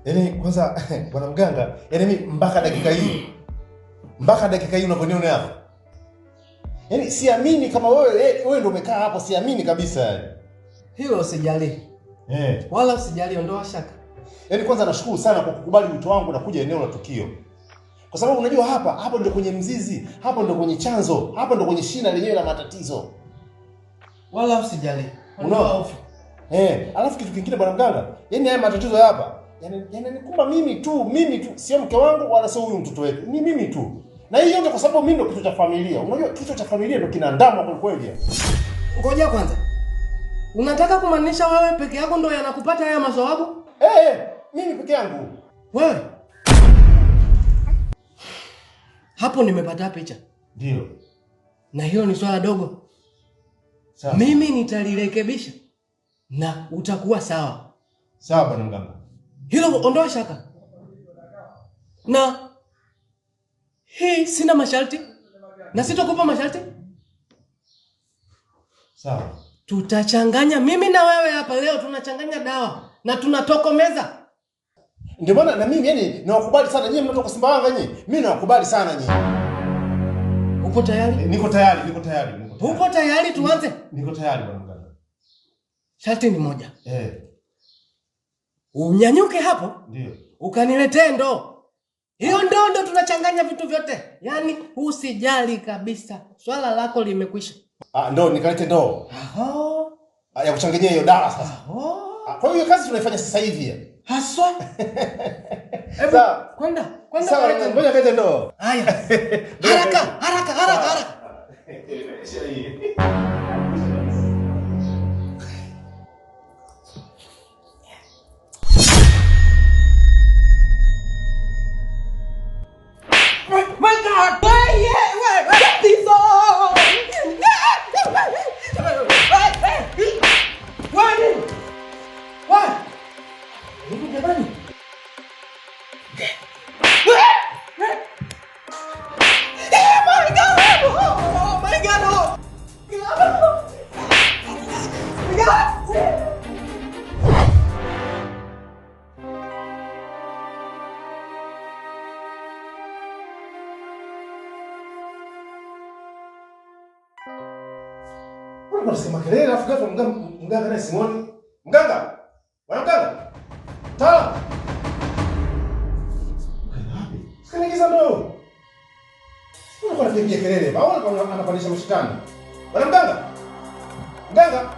Yaani kwanza bwana mganga, yaani mimi mpaka dakika hii. Mpaka dakika hii unavyoniona hapa. Yaani siamini kama wewe ndio umekaa hapo, siamini kabisa yaani. Hilo usijali. Wala usijali, ondoa shaka. Yaani kwanza nashukuru sana kwa kukubali wito wangu na kuja eneo la tukio. Kwa sababu unajua hapa ndio kwenye mzizi, hapo ndio kwenye chanzo, hapo ndio kwenye shina lenyewe la matatizo. Wala usijali. Ondoa hofu. Alafu kitu kingine bwana mganga, yaani haya matatizo hapa yananikumba mimi tu, sio mke wangu wala sio huyu mtoto wetu. Ni mimi tu. Na hii yote kwa sababu mimi ndio kichwa cha familia. Unajua kichwa cha familia ndio kinaandamwa kwa kweli. Ngoja kwanza. Unataka kumaanisha wewe peke yako ndio yanakupata haya masawabu? Mimi peke yangu. Wewe. Hapo nimepata picha. Ndio. Na hiyo ni swala dogo. Sawa. Mimi nitalirekebisha na utakuwa sawa. Sawa bwana mganga. Hilo ondoa shaka. Na hii sina masharti. Na sitokupa masharti. Sawa. Tutachanganya mimi na wewe hapa leo, tunachanganya dawa na tunatokomeza. Ndio maana na mimi yani nawakubali sana nyinyi mnatoka Sumbawanga nyinyi. Mimi nawakubali sana nyinyi. Upo tayari? Niko tayari, niko tayari. Upo tayari tuanze? Niko tayari bwana mganga. Sharti ni moja. Unyanyuke hapo. Ndio. Ukaniletee ndoo. Hiyo ndoo ndo tunachanganya vitu vyote. Yaani usijali kabisa. Swala lako limekwisha. Ndoo nikalete ndoo. Ya kuchanganyia hiyo dawa sasa. Kwa hiyo kazi tunaifanya sasa hivi. Haswa. Hebu kwenda. Sawa, ngoja kalete ndoo. Haya. Haraka, haraka, haraka, haraka. My God! Wait, these all! Why? Hivi jamani. Oh my God! Oh my God! Oh God! Unasema kelele alafu ghafla mganga naye simuoni. Mganga! Bwana mganga! Tala! Wapi? Sikaniingiza ndoo. Unakuwa unapiga kelele, au anapandisha mshitani. Bwana mganga! Mganga!